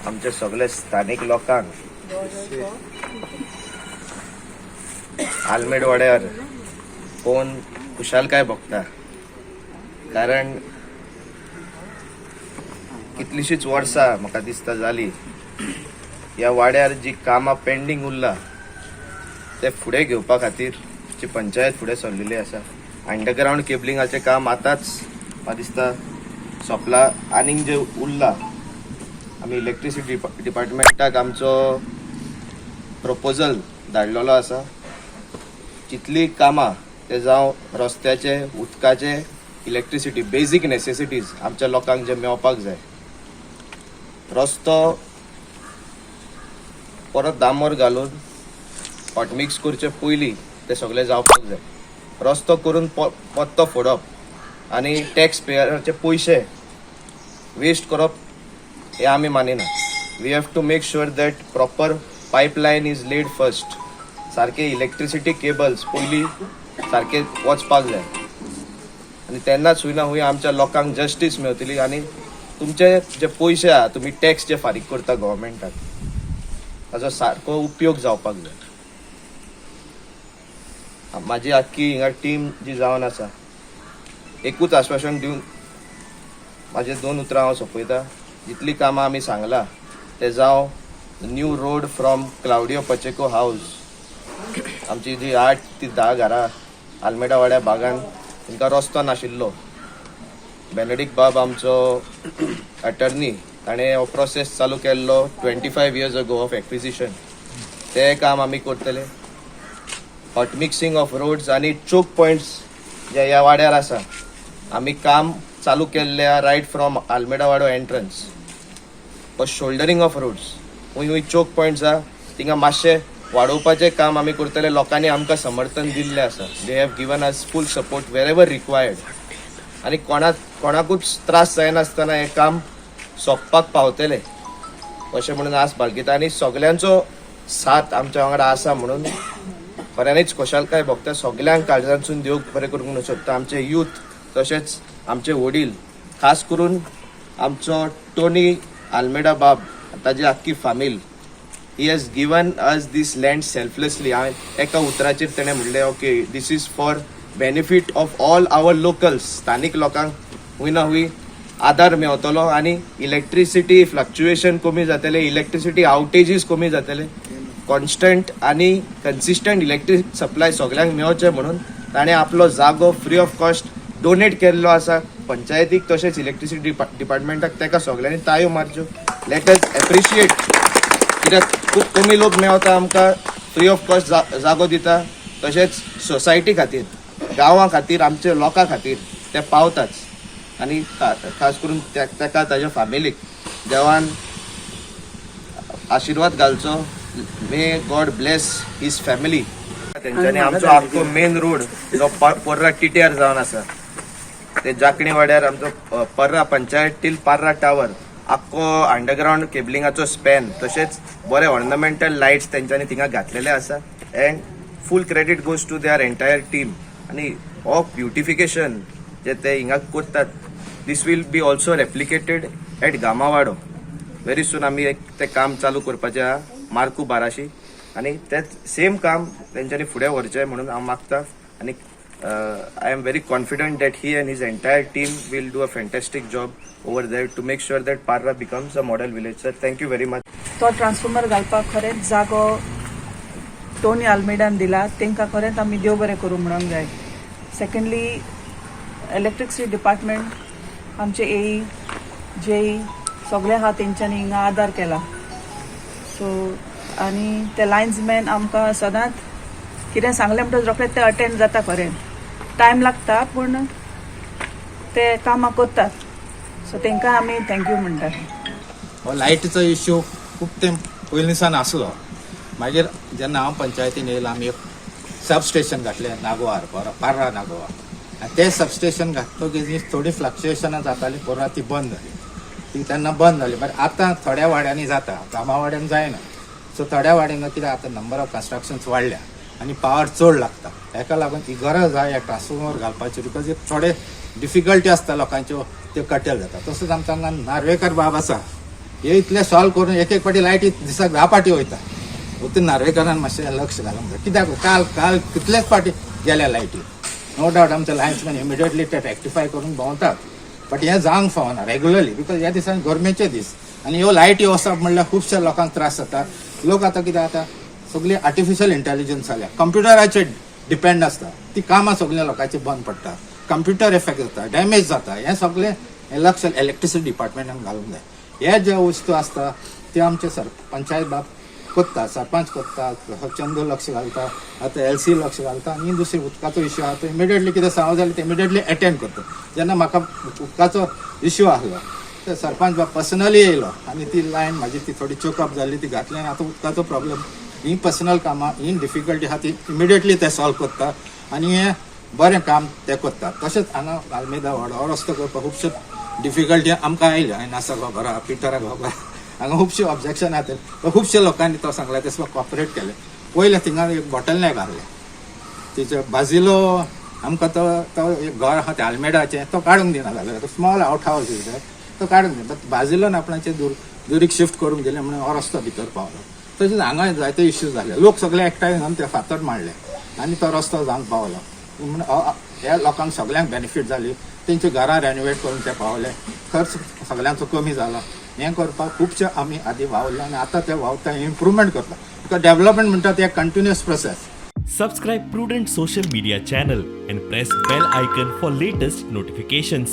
आमचे सगळे स्थानीक लोकांक आल्मेड वाड्यार पळोवन खुशालकाय भोगता, कारण कितलीशीच वर्सां म्हाका दिसता जाली, ह्या वाड्यार जी कामां पेंडींग उरला ते फुडें घेवपा खातीर जी पंचायत फुडें सरलेली आसा. अंडरग्रावंड केबलिंगाचें काम आतांच म्हाका दिसता सोंपला. आनीक जे उरला, आमी इलेक्ट्रिसिटी डिपार्टमेंटाक आमचो प्रपोजल धाडलेलो आसा. जितली कामां ते जावं रस्त्याचे, उदकाचे, इलेक्ट्रिसिटी, बेजीक नेसेसिटीज आमच्या लोकांक जे मेळपाक जाय. रस्तो परत डांबर घालून हॉटमिक्स करचे पयलीं ते सगळे जावपाक जाय. रस्तो करून पत्तो फोडप आनी टॅक्स पेयराचे पयशे वेस्ट करप हे आमी मानिना. We have to make sure that proper pipeline is laid first. सारके इलेक्ट्रिसिटी केबल्स पयलीं सारके वचपाक जाय आनी तेन्नाच हुंय ना हुंय आमच्या लोकांक जस्टीस मेवतली आनी तुमचे जे पयशे आहा, तुमी टॅक्स जे फारीक करता गव्हर्मेंटाक, ताजो सारको उपयोग जावपाक जाय. म्हाजी आख्खी हिंगा टीम जी जावन आसा, एकूच आश्वासन दिवन म्हाजे दोन उतरां हांव सोंपयता. जितली कामां आमी सांगला ते जावं new road from Claudio Pacheco house, आमची जी 8 ती 10 घरां आल्मेडा वाड्या बागान, तांकां रस्तो नाशिल्लो. बेनेडिक बाब आमचो अटर्नी, ताणें हो प्रोसेस चालू केल्लो 25 years ago of acquisition. ते काम आमी करतले. हॉट मिक्सिंग ऑफ रोड्स आनी चोक पॉयंट्स जे ह्या वाड्यार आसा, आमी काम चालू केल्ले आहा. Right from Almeida Vaddo entrance हो शोल्डरिंग ऑफ रोड्स, हुंय हुंय चोक पॉयंट्स आहा, थिंगा मातशें वाडोवपाचें काम आमी करतले. लोकांनी आमकां समर्थन दिल्लें आसा. They have given us full support wherever required आनी कोणाक कोणाकूच त्रास जायनासतना हें काम सोंपपाक पावतलें अशें म्हणून आस बाळगिता आनी सगल्यांचो साथ आमच्या वांगडा आसा म्हणून खऱ्यांनीच खोशालकाय भोगता. सगल्यांक काळजांतसून देव बरें करूंक म्हणून सोदता. आमचे यूथ तशेंच आमचे वडील, खास करून आमचो टोनी आल्मेडा बाब, ताजी आख्खी फामील, he has given us this land selflessly. हांवें एका उतराचेर तेणें म्हणलें, "Okay, this is for benefit of all our locals." स्थानीक लोकांक हुंय ना हुंय आदार मेवतलो आनी इलेक्ट्रिसिटी फ्लक्च्युएशन कमी जातलें, इलेक्ट्रिसिटी आवटेजीस कमी जातले, कॉन्स्टंट आनी कन्सिस्टंट इलेक्ट्रीक सप्लाय सगल्यांक मेवचें म्हणून ताणें आपलो जागो फ्री ऑफ कॉस्ट डोनेट केल्लो आसा पंचायतीक तशेंच इलेक्ट्रिसिटी डिपार्टमेंटाक. ताका सगल्यांनी ताळयो मारच्यो. Let us appreciate, कित्याक खूब कमी लोक मेवता आमकां फ्री ऑफ कॉस्ट जागो दिता. तशेंच सोसायटी खातीर, गांवा खातीर, आमच्या लोकां खातीर ते पावताच आनी खास करून ताका, ताज्या फामिलीक देवान आशिर्वाद घालचो. May God bless his family. तेंच्यांनी आमचो आख्खो मेन रोड जो पर्रा टिट्यार जावन आसा, ते जाकणी वाड्यार आमचो पर्रा पंचायत टील पार्रा टावर, आख्खो अंडरग्रावंड केबलिंगाचो स्पॅन, तशेंच बरे ऑर्नामेंटल लायट्स तेंच्यांनी थिंगा घातलेले आसा and full credit goes to their entire team. आनी हो ब्युटिफिकेशन जे ते हिंगा करतात, this will be also replicated at Gamawado very soon. आमी एक ते काम चालू करपाचें आहा मार्कू बाराशी आनी तेच सेम काम तेंच्यांनी फुडें व्हरचें म्हणून हांव मागता आनी I am very confident that he and his entire team will do a fantastic job over there to make sure that Parra becomes a model village. Sir, thank you very much. तो transformer घालपाक खरेंच जागो Tony आल्मेडान दिला, तांकां खरेंच आमी देव बरें करूं म्हणूंक जाय. सेकंडली, इलेक्ट्रिसिटी डिपार्टमेंट, आमचे एई, जेई सगळे आहा, तेंच्यांनी हिंगा आदार केला. सो आनी ते लायन्समॅन आमकां सदांच कितें सांगलें म्हणटकच रोखडेच ते अटेंड जाता. खरें टायम लागता, पूण ते कामां करतात. सो तांकां आमी thank you म्हणटात. हो लायटीचो इश्यू खूब तेंप पयलीं सावन आसलो. मागीर जेन्ना हांव पंचायतीन येयलो, आमी एक सब स्टेशन घातलें नागोवार, पार्रा नागोवा. आनी तें सब स्टेशन घातकीच थोडी फ्लक्च्युएशनां जातालीं पोरा, ती बंद जाली. ती तेन्ना बंद जाली. बट आतां थोड्या वाड्यांनी जाता, गामा वाड्यान जायना. सो थोड्या वाड्यांनी कित्याक आतां नंबर ऑफ कन्स्ट्रक्शन्स वाडल्या आनी पावर चड लागता, हेका लागून ही गरज आहा ह्या ट्रान्सफॉर्मर घालपाची, because एक थोडे डिफिकल्टी आसता लोकांच्यो, त्यो कटेल जाता. तसोच आमचो हांगा नार्वेकर बाब आसा. हे इतलें सॉल्व करून एक एक फावटी लायटी दिसाक 10 फावटी वयता. वतून नार्वेकारान मातशें लक्ष घालूंक जाय, कित्याक काल काल कितलेच फावटी गेल्या लायटी. नो डावट आमचे लायन्समॅन इमिडिएटली ते रेक्टिफाय करून भोंवतात, बट हें जावंक फावना रेगुलरली, because ह्या दिसांनी गरमेचे दीस आनी ह्यो लायटी वचप म्हणल्यार खुबश्या लोकांक त्रास जाता. लोक आतां कितें जाता, सगळी आर्टिफिशियल इंटेलिजन्स जाल्या, कंप्युटराचेर डिपेंड आसता, ती कामां सगळ्या लोकांची बंद पडटा, कंप्युटर इफेक्ट जाता, डॅमेज जाता. हें सगळें हें लक्ष इलेक्ट्रिसिटी डिपार्टमेंटान घालूंक जाय. हे जे वस्तू आसता ते आमचे सर पंचायत बाब कोत्ता, सरपंच कोत्ता, चंदू लक्ष घालता, आतां एलसी लक्ष घालता. आनी दुसरी उदकाचो इश्यू आहा तो इमिडिएटली कितें सांगो जाल्यार ते इमिडिएटली एटेंड करता. जेन्ना म्हाका उदकाचो इश्यू आहलो ते सरपंच बाब पर्सनली येयलो आनी ती लायन म्हाजी ती थोडी चोकअप जाल्ली ती घातली आनी आतां उदकाचो प्रॉब्लम, ही पर्सनल कामां, ही डिफिकल्टी आहा ती इमिडिएटली ते सॉल्व करता आनी हें बरें काम ते करता. तशेंच हांगा आल्मेदा वॉर्ड हो रस्तो करपाक खुबश्यो डिफिकल्टी आमकां आयल्यो. नासा खबर आहा, पिटराक खबर आहा, हांगा खुबशे ऑब्जेक्शन आहा. खुबशे लोकांनी तो सांगला ते सुद्दां कॉपरेट केलें. पयलें थिंगा एक बॉटल नेक आहलें, तेचे बाजिलो आमकां तो तो एक घर आहा तें आल्मेडाचें, तो काडूंक दिना जालो. तो स्मॉल आवट हावस तो काडूंक दिना, बट बाजिलोन आपणाचे दुरीक शिफ्ट करूंक गेले म्हणून हो रस्तो भितर पावलो. तशेंच हांगा जायते इश्यूज जाले, लोक सगळे एकठांय जावन ते फातर मारले आनी तो रस्तो जावंक पावलो. म्हणून ह्या लोकांक सगळ्यांक बेनिफीट जाली, तेंची घरां रेनोवेट करून ते पावले, खर्च सगळ्यांचो कमी जाला. हें करपाक खुबशे आमी आदी वावरले आनी आतां ते वावता, इम्प्रुवमेंट करता, because development म्हणटा ते continuous process. Subscribe Prudent Social Media channel and press bell icon for latest notifications.